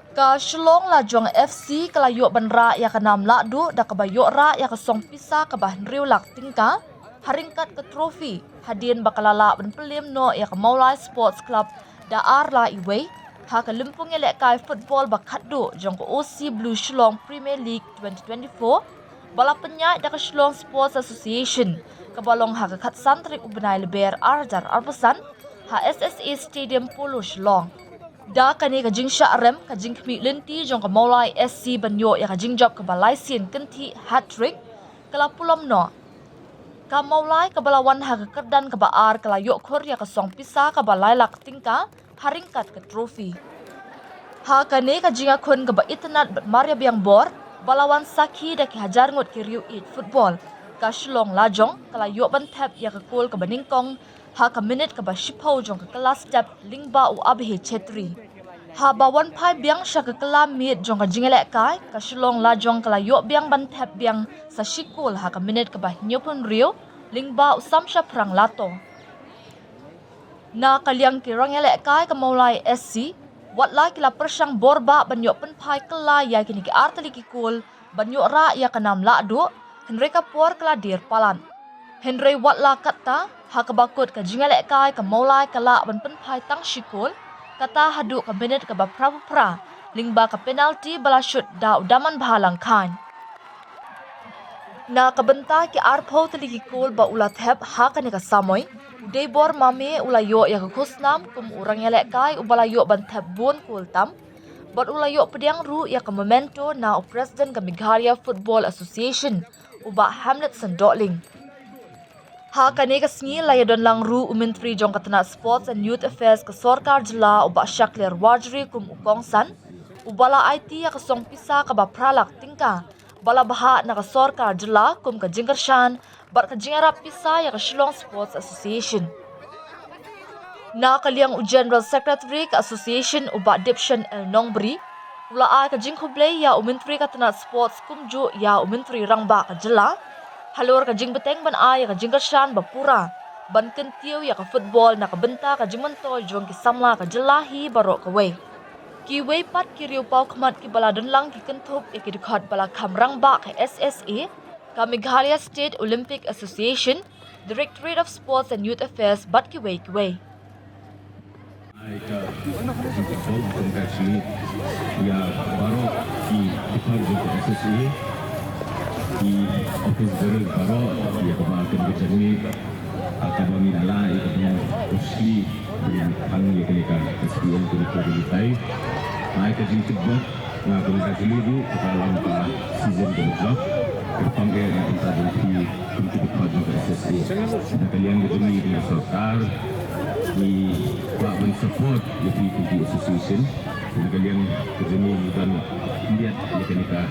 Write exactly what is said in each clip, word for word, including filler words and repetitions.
Ka Shillong Lajong F C ka la ïoh ban rah ïa ka nam lahduh da kaba ïoh rah ïa ka song pisa kaba hynriew lak tyngka ha ryngkat ka trophy, hadien ba ka la lah ban pynlem noh ïa ka Mawlai Sports Club da ar la iwei ha ka lympung ïalehkai football ba khatduh jong ka O C Blue Shillong Premier League twenty twenty-four, ba la pynïaid da ka Shillong Sports Association, kaba long ha ka khatsan tarik u bnai Lber ar hajar arphew san ha S S A Stadium, Polo, Shillong. Da kane ka jingshah rem, ka jingkhmih lynti jong ka Mawlai S C ban ïoh ïa ka jingjop kaba lai sien kynthih, hat-trick, ka la pulom noh. Ka Mawlai kaba la wan ha ka kyrdan kaba ar ka la ïoh khur ïa ka song pisa kaba lai lak tyngka ha ryngkat ka trophy. Ha kane ka jingïakhun kaba itynnad bad mar ïabiang bor, ba la wan sakhi da ki hajar ngut ki riew ïeit football, ka Shillong Lajong ka la ïoh ban thep ïa ka kol kaba nyngkong ha ka minit kaba shiphew jong ka kylla step lyngba u Abhi Chetri. Haba wan phai biang sha ka kylla miet jong ka jingïalehkai, ka Shillong Lajong ka la ïoh biang ban thep biang sa shi kol ha ka minit kaba hynñiewphew hynriew lyngba u Samshaphrang Lato. Na ka liang ki rangïalehkai ka Mawlai S C, watla ki la pyrshang bor bha ban ïoh pynphai kylla ïa kine ki ar tylli ki kol ban ïoh rah ïa ka nam lahduh, hynrei ka por ka la dier palat. Hynrei watla katta, ha kaba kut ka jingïalehkai ka Mawlai ka lah ban pynphai tang shi kol, kata haduh ka minit kaba phra phew phra lyngba ka penalty ba la shut da u Damanbha Langkhan. Na ka bynta ki arphew tylli ki kol ba u la thep ha kane ka samoi, u Deibor Mame u la ïoh ïa ka khusnam kum u rangïalehkai uba la ïoh ban thep bun kol tam, bad u la ïoh pdiang ruh ïa ka memento na u President ka Meghalaya Football Association, u Bah Hamletson Dohling. Ha kane ka sngi la ïadon lang ruh u Myntri jong ka tnat Sports and Youth Affairs ka Sorkar Jylla, u Bah Shakliar Warjri, kum u kongsan uba la aiti ïa ka song pisa kaba phra lak tyngka ba la bhah na ka Sorkar Jylla kum ka jingkyrshan bad ka jingïarap pisa ïa ka Shillong Sports Association. Na ka liang u General Secretary ka Association, u Bah Dipshan L Nongbri, u la ai ka jingkhublei ïa u Myntri ka tnat Sports kumjuh ïa u Myntri Rangbah ka Jylla halor ka jingbteng ban ai ïa ka jingkyrshan ba pura ban kyntiew ïa ka football na ka bynta ka jingmyntoi jong ki samla ka jylla hi baroh kawei. Kiwei pat ki riewpawkhmat kiba la don lang ki kynthup ïa ki dkhot ba la kham rangbah ka S S A, ka Meghalaya State Olympic Association, Directorate of Sports and Youth Affairs bad kiwei kiwei. Ai ka jingkyrkhu, congratulate ïa baroh ki dkhot jong ka S S A, ki office bearer baroh, ïa kaba kane ka jingmih, ah, kaba ngi la ïa ka jingkyrkhu, ba ngi khang ïa kane ka S P L twenty twenty-five. Ai ka jingkyrkhu, nga congratulate ïa ka long ka season ka jong ka pang eh na ka bynta jong phi kum ki dkhot jong ka S S A. Na ka liang ka jong ngi kum ka sorkar, ngi kwah ban support ïa phi kum ki association. Na ka liang ka jong ngi ngi ban khyndiat ïa kane ka,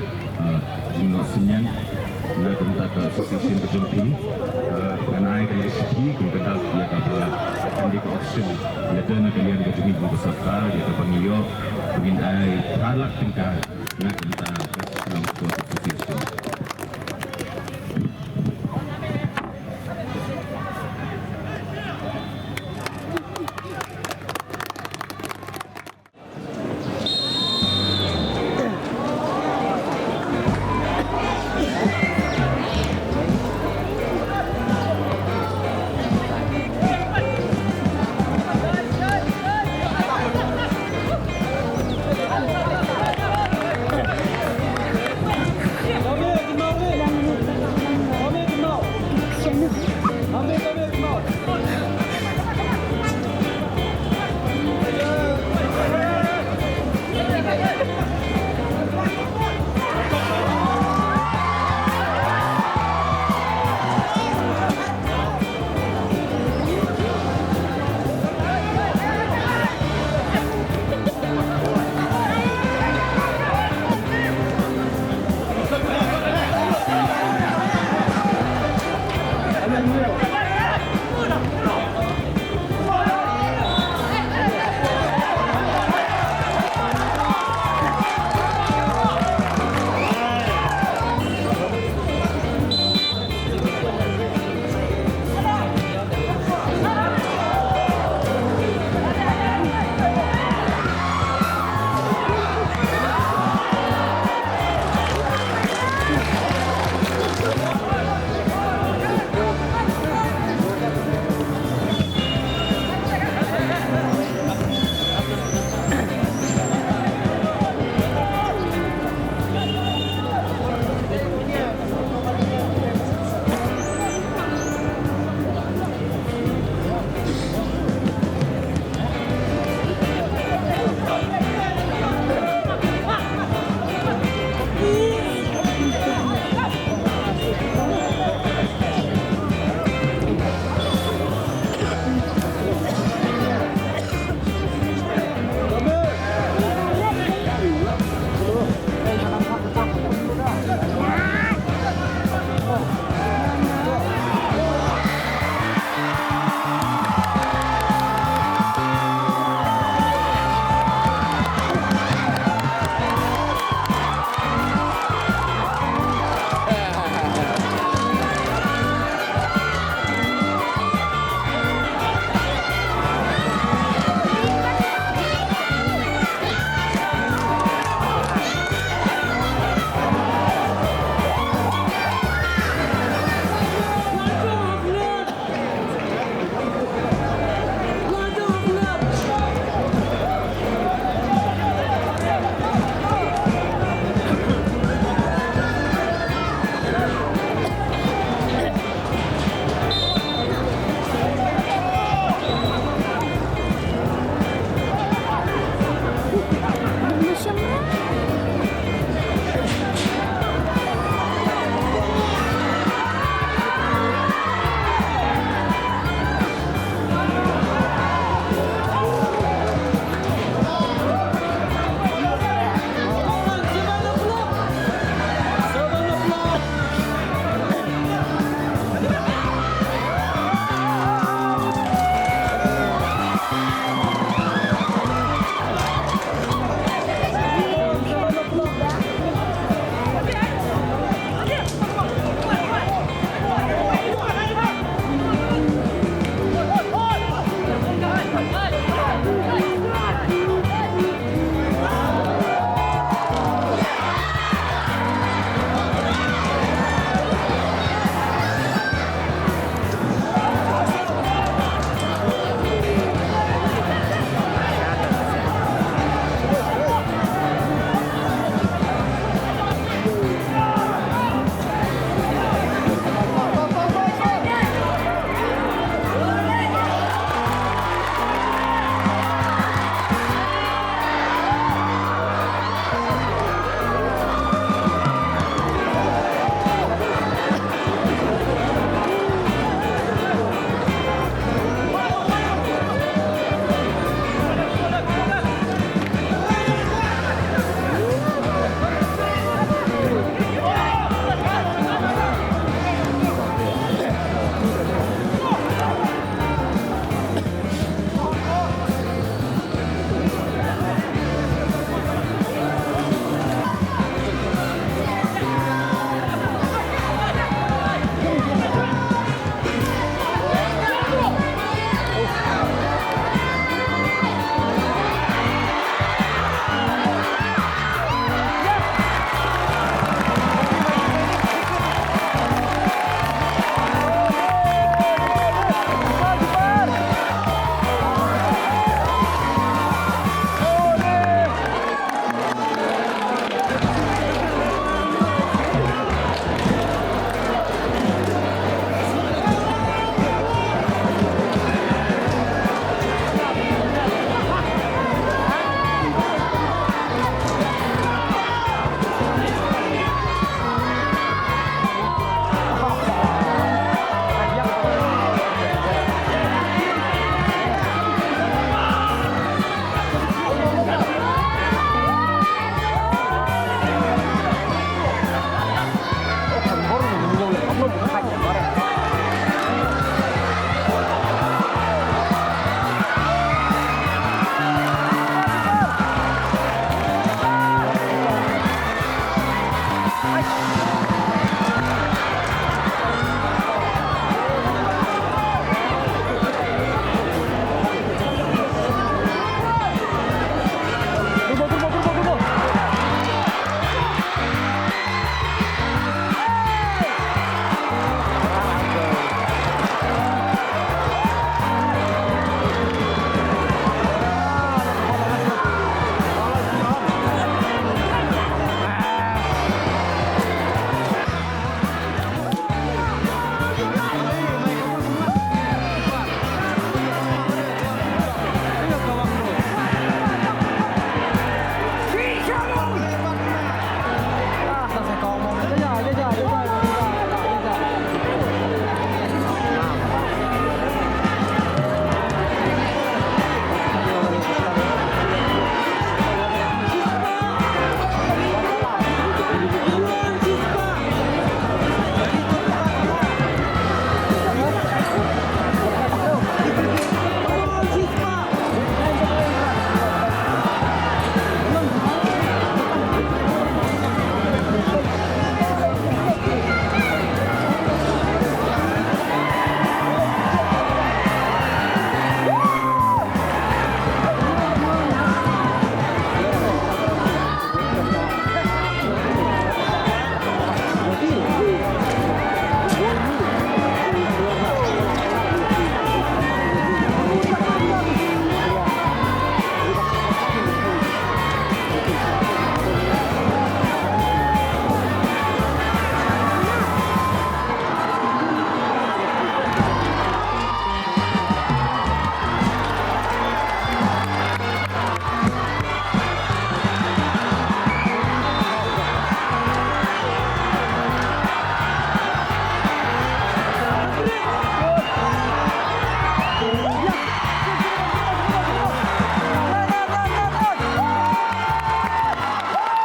ah, jingnoh synñiang na ka bynta ka association ka jong phi. Ah, ngan ai kane ka shithi kum ka dak ïa kaba kane ka auction, ïa ka na ka liang ka jong ngi kum ka sorkar, ïa kaba ngi ïoh, ngin ai phra lak tyngka na ka bynta ka Shillong Sports Association.